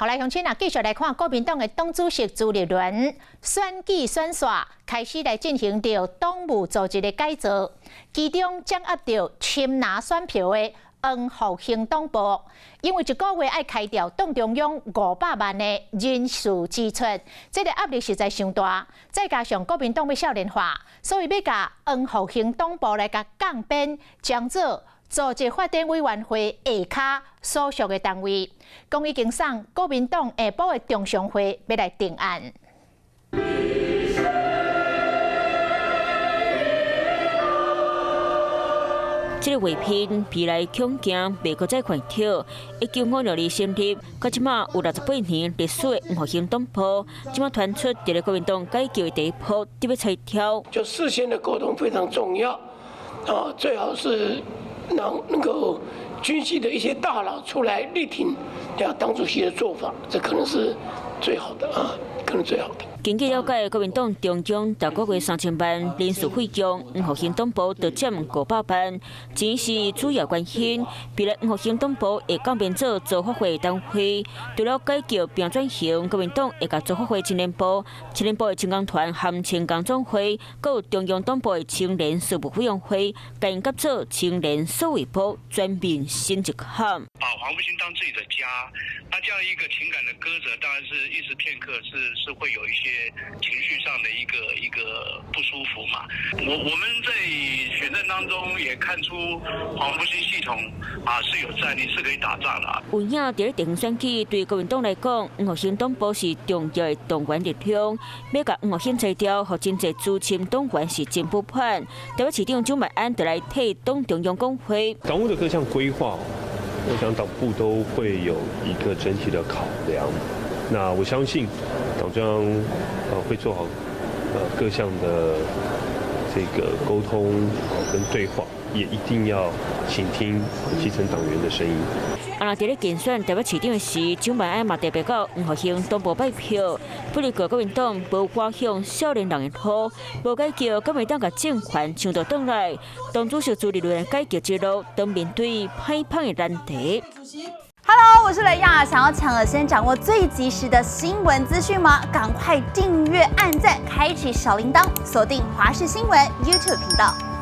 好來，鄉親啊，繼續來看國民黨的黨主席朱立倫選舉選煞，開始來進行著黨務組織的改造，其中掌握著簽拿選票的黃復興黨部，因為一個月愛開掉黨中央500萬的人事支出，這個壓力實在傷大。再加上國民黨欲少年化，所以欲共黃復興黨部來共降編，將做組織發展委員會下跤所屬的單位，講已經送國民黨下晡的中常會欲來定案。這個畫面未來恐驚袂閣再看著。1956年成立，到這馬有68年歷史的黃復興黨部，這馬傳出佇咧國民黨改革的第一波，得欲拆掉。就事先的溝通非常重要，啊，最好是能夠軍系的一些大佬出來力挺黨主席的做法，這可能是最好的啊，可能最好的。根據了解，國民黨中央逐個月3000萬人事費用，黃復興黨部就佔500萬，錢是主要原因。未來黃復興黨部會降編做組發會單位，除了改革並轉型，國民黨會共組發會青年部、青年部的青工團和青工總會，閣有中央黨部的青年事務委員會，共合做青年數位部，全面新一項。把黃復興當自己的家，那這樣一個情感的割捨，當然是一時片刻是會有一些情緒上的一個不舒服嘛。我們在選戰當中也看出黃復興系統啊是有戰力，是可以打仗的。有影佇咧地方選舉，對國民黨來講，黃復興黨部是重要的動員力量。欲共黃復興裁掉，予真濟資深黨員是真不滿。台北市長蔣萬安就來替黨中央講話。黨務的各項規劃，我想黨部都會有一個整體的考量。那我相信黨中央會做好各項的這個溝通跟對話，也一定要傾聽基層黨員的聲音。啊，若佇咧競選台北市長時，蔣萬安嘛特別到黃復興黨部拜票，不過國民黨無趕向少年人的路，無改革，敢會當共政權搶著轉來？黨主席朱立倫改革之路，當面對歹芳的難題。 Hello，我是雷亞，想要搶先掌握最及時的新聞資訊嗎？趕快訂閱、按讚、開啟小鈴鐺，鎖定華視新聞 YouTube 頻道。